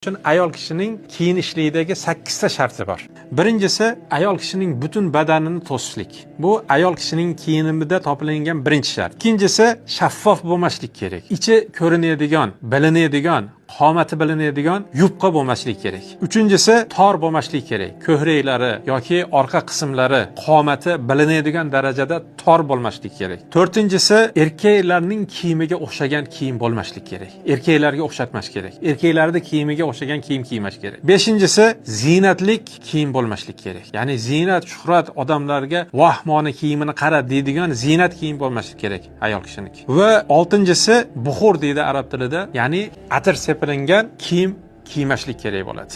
Uchun ayol kishining kiyinishlikdagi sakkizta sharti bor. Birinchisi, ayol kishining butun badanini to'sishlik. Bu ayol kishining kiyimida topilingan birinchi shart. Ikkinchisi, shaffof bo'lmaslik kerak. Ichi ko'rinadigan, bilinadigan, qomati bilinadigan yubka bo'lmaslik kerak. Uchinchisi, tor bo'lmaslik kerak. Ko'kraklari yoki orqa qismlari, qomati bilinadigan darajada tor bo'lmaslik kerak. To'rtinchisi, erkaklarning kiyimiga o'xshagan kiyim bo'lmaslik kerak. Erkaklarga o'xshatmash kerak. Erkaklarning kiyimiga o'xshagan kiyim kiymash kerak. Beshinchisi, ziynatlik kiyim bo'lmaslik kerak. Ya'ni ziynat, shuhrat, odamlarga "Voh, moni kiyimini qara" deydigan ziynat kiyim bo'lmaslik kerak ayol kishiniki. Va oltinchisi, buxur deydi arab tilida, ya'ni atir sepilingan kiyim kiymaslik kerak bo'ladi.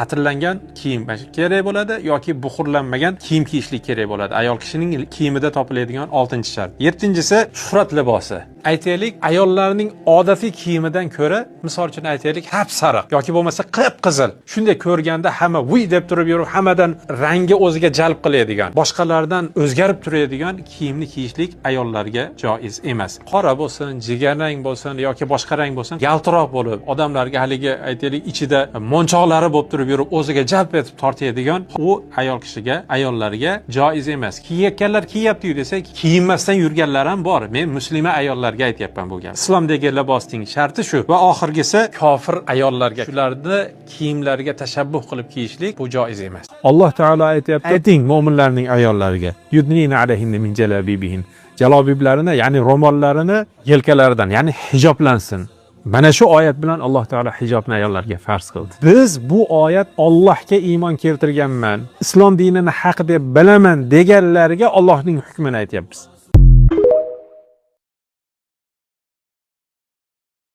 Atirlangan kiyim kerak bo'ladi yoki buxurlanmagan kiyim kiyishlik kerak bo'ladi. Ayol kishining kiyimida topiladigan oltinchi shart. Yettinchisi, shuhrat libosi. Aytaylik, ayollarning odatiy kiyimidan ko'ra, misol uchun aytaylik, sap sariq yoki bo'lmasa qip qizil, shunday ko'rganda hamma "Vuy" deb turib yurib, hammadan rangi o'ziga jalb qiladigan, boshqalardan o'zgarib turadigan kiyimni kiyishlik ayollarga joiz emas. Qora bo'lsin, jigarrang bo'lsin yoki boshqa rang bo'lsin, yaltiroq bo'lib, odamlarga haligi, aytaylik, ichida monchoqlari bo'lib turib yurib, o'ziga jalb etib tortadigan, u ayol kishiga, ayollarga joiz emas. Kiyayotganlar kiyyapti-yu desak, kiyinmasdan yurganlar ham bor. Men muslima ayollarga aytyapman bu gap. Islomdagi libosning sharti shu. Va oxirgisi, kofir ayollarga, shularni kiyimlariga tashabbuh qilib kiyishlik, bu joiz emas. Alloh taolo aytyapti: "Ayting mo'minlarning ayollariga, yudnina alayhinna min jalabibihin", jalobiblarini, ya'ni ro'mollarini yelkalaridan, ya'ni hijoblansin. Mana shu oyat bilan Alloh taolo hijobni ayollarga farz qildi. Biz bu oyat Allohga iymon keltirganman, islom dinini haq deb bilaman deganlarga Allohning hukmini aytyapmiz.